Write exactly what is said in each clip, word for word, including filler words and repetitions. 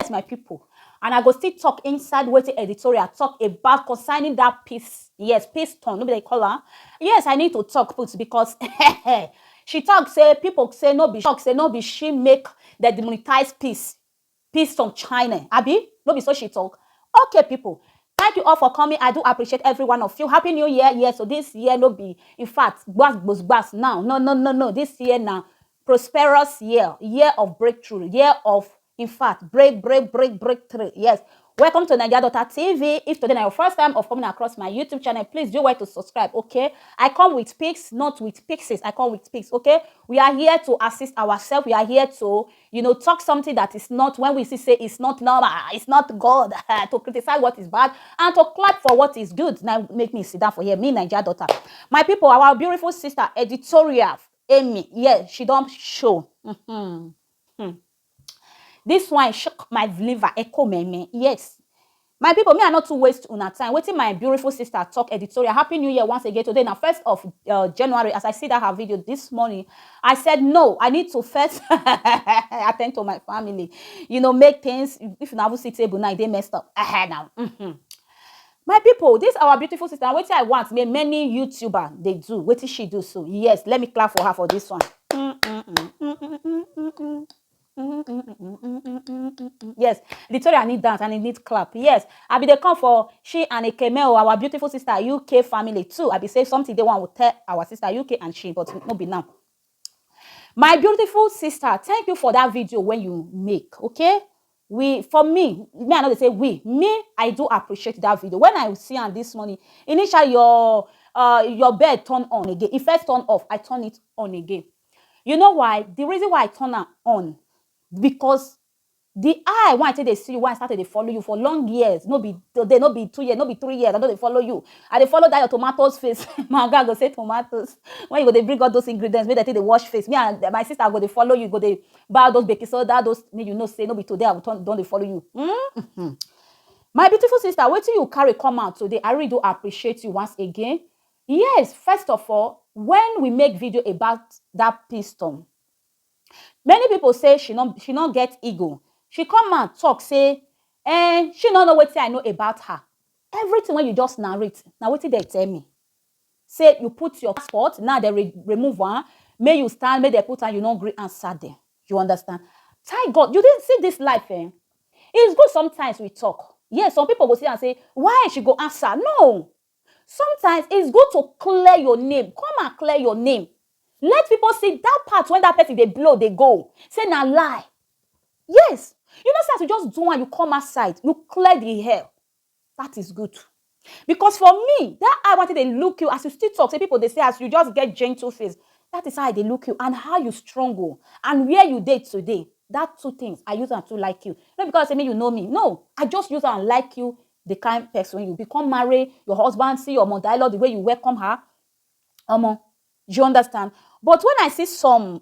my people, and I go still talk inside wetin editorial talk about concerning that peace. Yes, peace tone, no be they call her. Yes, I need to talk put because she talk say people say no be talk say no be she make the demonetize peace peace from China. Abi, no be so she talk. Okay, people. Thank you all for coming. I do appreciate every one of you. Happy New Year. Yes, so this year no be. In fact, gbas gbas gbas now. No, no, no, no. This year now, prosperous year, year of breakthrough, year of in fact, break, break, break, breakthrough. Yes. Welcome to Nigeria Daughter T V. If today na your first time of coming across my YouTube channel, please do well to subscribe, okay? I come with pics, not with pixies. I come with pics, okay? We are here to assist ourselves. We are here to, you know, talk something that is not, when we see say it's not normal, it's not God, to criticize what is bad and to clap for what is good. Now make me sit down for here. Me, Nigeria Daughter. My people, our beautiful sister, editorial, Amy. Yeah, she don't show. Mhm. Hmm. This one shook my liver, echo me, me. Yes. My people, me, I not to waste una time. Waiting my beautiful sister talk editorial. Happy New Year once again. Today, now first of uh, January, as I see that her video this morning, I said, no, I need to first attend to my family. You know, make things, if you never see table now, they messed up. Ahead now. Mhm. My people, this our beautiful sister, and wetin I want, may many YouTuber they do, wetin she do so. Yes, let me clap for her for this one. Mm, mm, mm, mm, mm, mm, mm, mm. Mm, mm, mm, mm, mm, mm, mm, mm, mm. Yes, Victoria need dance and he need clap. Yes, I be dey come for she and Ekemeo, our beautiful sister U K family too. I be say something they want to tell our sister U K and she, but no be now. My beautiful sister, thank you for that video when you make, okay? We, for me, me, I know they say we. Me, I do appreciate that video. When I see am this morning, initially your uh your bed turn on again. It first turn off, I turn it on again. You know why? The reason why I turn am on, because the eye why I take dey see you, why I start to dey follow you for long years, no be today, no be two years, no be three years, I don dey follow you. I dey follow that your tomatoes face. My oga go say tomatoes. When you go dey bring all those ingredients, make dem take dey wash face. Me and my sister go dey follow you, go dey buy all those baking soda, those make you know say no be today I go turn don dey follow you. Mm-hmm. My beautiful sister, wetin you carry come out today, I really do appreciate you once again. Yes, first of all, when we make video about that piston, many people say she no she no get ego. She come out talk say, eh, she no know wetin I know about her. Everything when you just narrate, na wetin they tell me. Say you put your passport, now they re- remove one, may you stand, may they put and you no gree answer them. You understand? Thank God. You didn't see this life, eh? It's good sometimes we talk. Yes, some people go see and say, why she go answer? No. Sometimes it's good to clear your name. Come and clear your name. Let people see that part when that person they blow, they go. Say na lie. Yes. You know, say as you just do one, you come outside, you clear the hair. That is good. Because for me, that I wanted to look you as you still talk. Say people they say as you just get gentle face. That is how they look you and how you struggle and where you date today. That two things I use and to like you. Not because say me you know me. No, I just use and like you the kind person you become married, your husband see your mother, I love the way you welcome her. Um, do you understand? But when I see some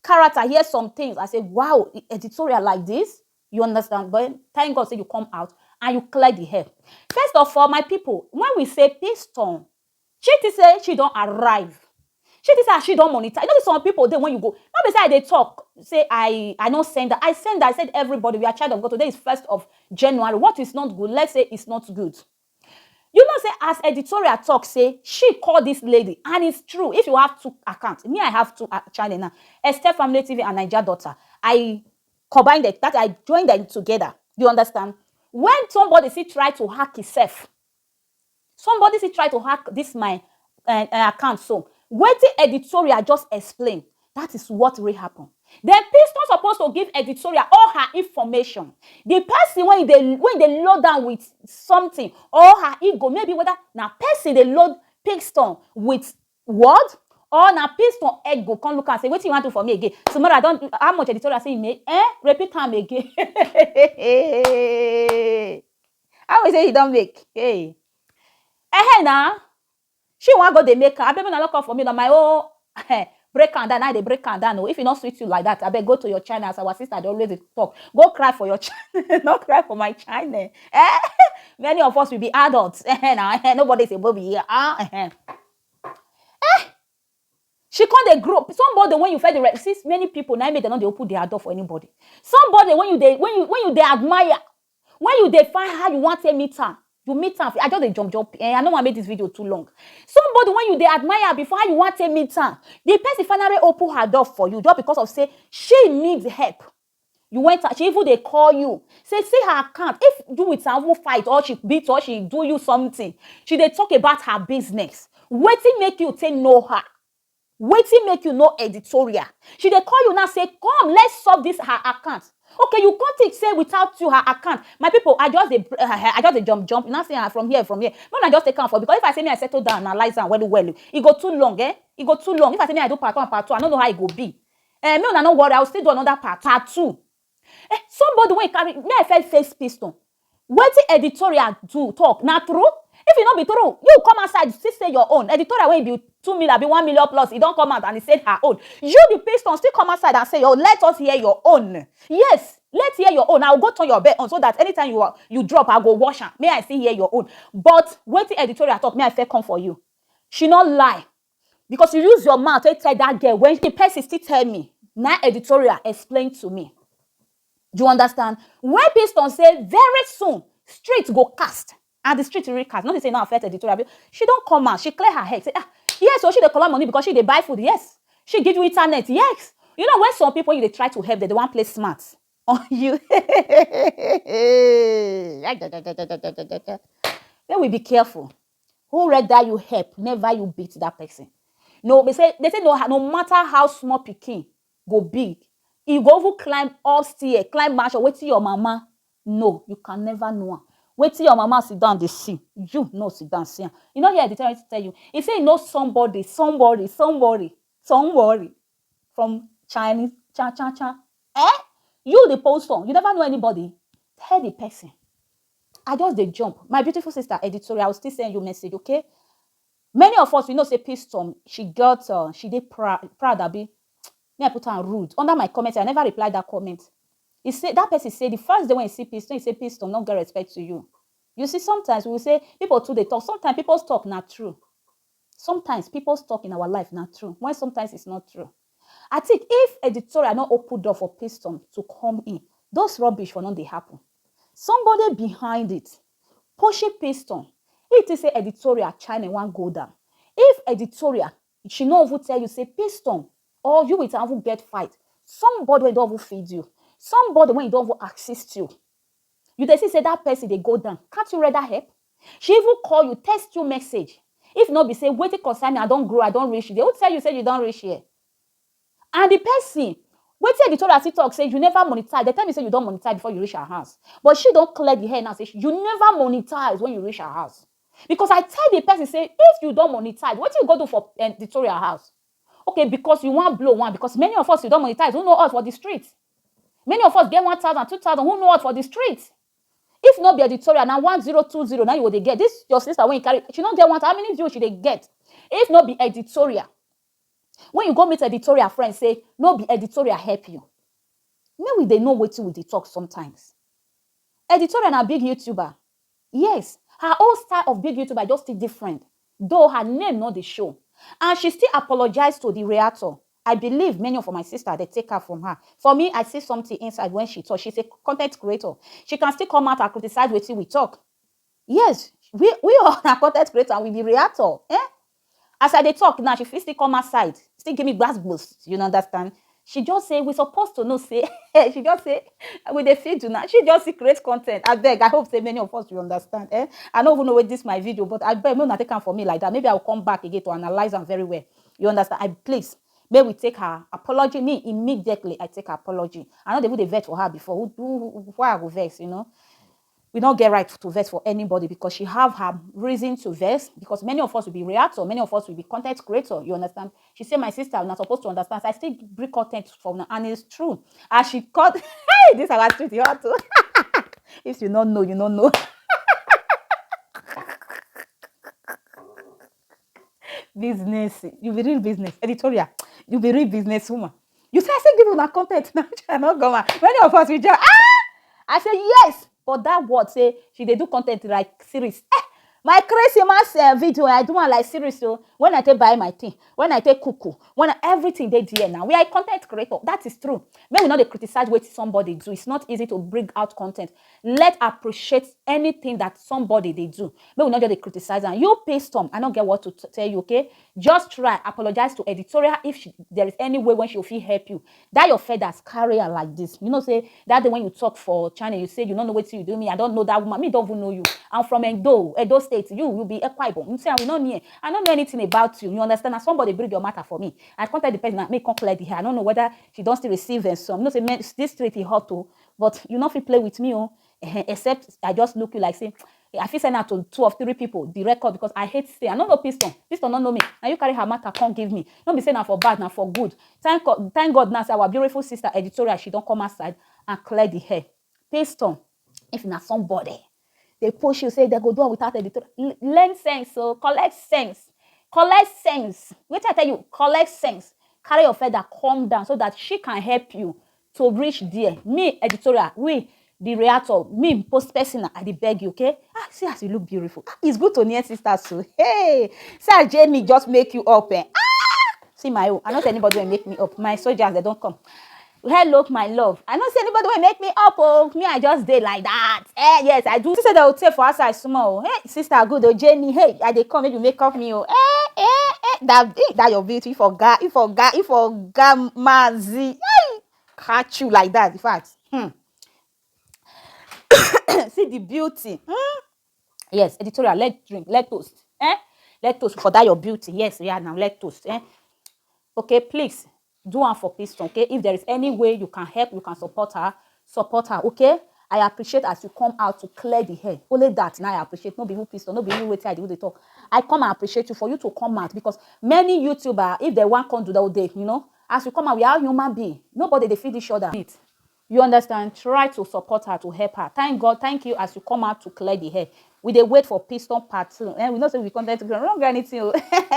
character, hear some things, I say, wow, editorial like this, you understand? But thank God say you come out and you clear the hair. First of all, my people, when we say piston, she think say she don't arrive. She think say she don't monitor. You know, some people they when you go, not be say they talk, say I I don't send that. I send that. I said everybody, we are child of God. Today is first of January. What is not good? Let's say it's not good. You know, say as editorial talk, say she call this lady, and it's true. If you have two accounts, me I have two uh, channel now, Esther Family T V and Niger Daughter. I combine them, that I join them together. You understand? When somebody see try to hack himself, somebody see try to hack this my uh, uh, account. So wait till editorial just explain. That is what will happen. Then Piston supposed to give editorial all her information. The person when they when they load down with something or her ego, maybe whether now person they load Piston with word or now Piston ego come look and say, what you want to for me again? Tomorrow I don't how much editorial say me? Eh? Repeat time again. I will say you don't make. Hey. Eh, hey now. She wan go dey make am. Abeg, make una no come for me. Na my own break am down. Now dey break am down. Oh. If e no sweet you like that, abeg go to your channel. As our sister dey always dey talk, go cry for your channel. No cry for my channel. Eh? Many of us will be adults. Eh, na eh, nobody is above here. Ah, eh. Eh? She come dey grow. Somebody when you first dey re-, see, many people na im make dem no dey open their door for anybody. Somebody when you dey, when you, when you dey admire, when you dey find how you wan take meet am, you meet am. I just dey jump jump. Eh, I no wan make this video too long. Somebody when you dey admire before, how you wan take meet am, the person finally open her door for you just because of say she need help. You went, she even dey call you, say see her account. If you with her even fight, or she beat, or she do you something, she dey talk about her business. Wetin make you take know her? Wetin make you know Editorial? She dey call you now, say come, let's solve this her account. Okay, you come think say without you her account. My people, I just dey, I just dey jump jump. You now see her from here, from here. Make una just take am for, because if I say me I settle down, analyze am well well, e go too long, eh? E go too long. If I say me I do part one, part two, I no know how e go be. Eh, make una no worry, I will still do another part, part two. Eh, somebody wey carry, me I first face Piston. Wetin Editorial do talk na true? If e no be true, you come outside, still say your own. Editorial wey be two million, abi one million plus, e don come out and e say her own. You, the Piston, still come outside and say your, let us hear your own. Yes, let's hear your own. I will go turn your bed on so that anytime you are, you drop, I go wash am. May I still hear your own. But wetin Editorial talk, me I first come for you. She no lie. Because you use your mouth take tell that girl, when the person still tell me, na Editorial explain to me. Do you understand? When Piston say very soon, street go cast, and the street really cast. Not to say e no affect Editorial, but she don come out, she clear her head, say, ah, yes, so she dey collect money because she dey buy food, yes. She give you internet, yes. You know when some people you dey try to help, dem dey wan play smart on you. Make we be careful. Who rather you help, never you beat that person. No, dem say, dem say no, no matter how small pikin go big, e go even climb upstairs, climb mansion, wetin your mama know, you can never know am. Wetin your mama sit down dey see, you no sit down see am. You no hear Editorial tell you? E say e know somebody, somebody, somebody, somebody from Chinese, cha, cha, cha. Eh? You, the Piston, you never know anybody. Tell the person. I just dey jump. My beautiful sister, Editorial, I will still send you message, okay? Many of us, we know say Piston, she got, uh, she dey proud, proud, abi? Me, I put am rude. Under my comment, I never reply that comment. E say, that person say, the first day when e see Piston, e say, Piston no get respect to you. You see, sometimes we will say, people too dey talk. Sometimes people's talk na true. Sometimes people's talk in our life na true, when sometimes it's not true. I think if Editorial no open door for Piston to come in, those rubbish for no dey happen. Somebody behind it, pushing Piston. If you say Editorial channel wan go down, if Editorial, she no even tell you say Piston, or you with am even get fight, somebody wey don even feed you, somebody wey don even assist you, you dey see say that person dey go down, can't you rather help? She even call you, text you message. If no be say wetin concern me, I don grow, I don reach there, who tell you say you don reach here? And the person, wetin Editorial still talk say you never monetize. Dem tell me say you don monetize before you reach her house. But she don clear the air now say you never monetize when you reach her house. Because I tell the person say, if you don monetize, wetin you go do for, eh, Editorial house? Okay, because you wan blow one, because many of us, we don monetize, who know us for the street? Many of us get one thousand, two thousand, who know us for the street? If no be Editorial, na one zero two zero na you go dey get. This your sister wey you carry, she no get one, how many views she dey get? If no be Editorial, when you go meet Editorial friend, say no be Editorial help you. Make we dey know wetin we dey talk sometimes. Editorial na big YouTuber. Yes, her own style of big YouTuber just still different, though her name no dey show. And she still apologize to the reactor. I believe many of my sister dey take her from her. For me, I see something inside when she talk. She's a content creator. She can still come out and criticize wetin we talk. Yes, we, we are na content creator and we be reactor. Eh? As I dey talk now, she fit still come outside, still give me gbas gbos, you no understand? She just say we supposed to know say, she just say we dey feed una. She just still create content. Abeg, I hope say many of us will understand. Eh? I no even know where this my video, but I beg, make una take am for me like that. Maybe I will come back again to analyze am very well. You understand? I, please, may we take her apology. Me, immediately I take her apology. I no dey even dey vex for her before. Who, who, who, why I go vex, you know? We no get right to vex for anybody because she have her reason to vex, because many of us will be reactor, many of us will be content creator, you understand? She say, my sister, una supposed to understand, so I still bring content for una, and it's true. As she cut, hey, this our street, you hot too. If you no know, you no know. Business, you be real business. Editorial, you be real business woman. You say I say give una content now, I no go man. Many of us we just, ah! I say yes, but that word say she dey do content like series. Eh, My Christmas uh, video, I do one like serious. So when I take buy my thing, when I take cuckoo, when I, everything they there now. We are a content creator. That is true. May we not dey criticize what somebody do. It's not easy to bring out content. Let appreciate anything that somebody they do. May we not just dey criticize. And you pay some. I don't get what to t- tell you. Okay, just try apologize to editorial if she, there is any way when she will feel help you. That your feathers carry her like this. You know say that day when you talk for channel, you say you don't know what you do me. I don't know that woman. Me don't even know you. I'm from Edo, Edo State. You will be Ekwaibon. You say I will not near. I don't know anything about you. You understand? And somebody bring your matter for me. I contact the person and make come clear the hair. I don't know whether she don't still receive and some. You know say men, this street is hot too, but you not fit play with me oh. Except I just look you like say I fit send out to two of three people the record because I hate say I no know Piston. Piston no know me. Now you carry her matter come give me. No be say na for bad, na for good. Thank God, thank God now say our beautiful sister editorial she don't come outside and clear the hair. Piston, if na somebody they push you say they go do am without editorial. L- learn sense, so collect sense, collect sense. Wait till I tell you, collect sense. Carry your feather, calm down so that she can help you to reach there. Me editorial, we the reactor, me post personal, I dey beg you, okay? Ah, see as you look beautiful. Ah, it's good to near sisters too. Hey, see as Jamie just make you up, eh? Ah, see my own. I not anybody will make me up. My soldiers they don't come. Hello, my love. I not say anybody will make me up. Oh, me I just dey like that. Eh, yes, I do. She said they will take for us as small. Hey, sister, good oh Jamie. Hey, I dey come make you make up me oh. Eh, eh, eh. That eh, that your beauty for God, if for God, if for God, Mazi. Hey, catch you like that. In fact, hmm. See the beauty. Hmm? Yes, editorial. Let drink, let toast. Eh? Let toast for that your beauty. Yes, yeah, now let toast. Eh? Okay, please do one for Piston. Okay, if there is any way you can help, you can support her. Support her. Okay. I appreciate as you come out to clear the hair. Only that now I appreciate. No be who Piston, no be who wait I do the talk. I come and appreciate you for you to come out because many YouTuber, if they want come do that day, you know, as you come out, we are human being. Nobody they feed each other. You understand? Try to support her, to help her. Thank God, thank you as you come out to clear the hair. We dey wait for Piston part two. Eh, we know say we content creator, we don't get anything. Oh.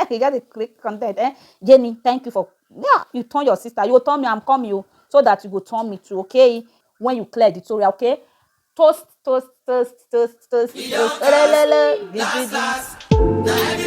We got to click content. Eh? Jenny, thank you for yeah, you turn your sister. You turn me, I'm coming you so that you go turn me too, okay? When you clear the story, okay? Toast, toast, toast, toast, toast, toast. Elelele, gidi, gidi.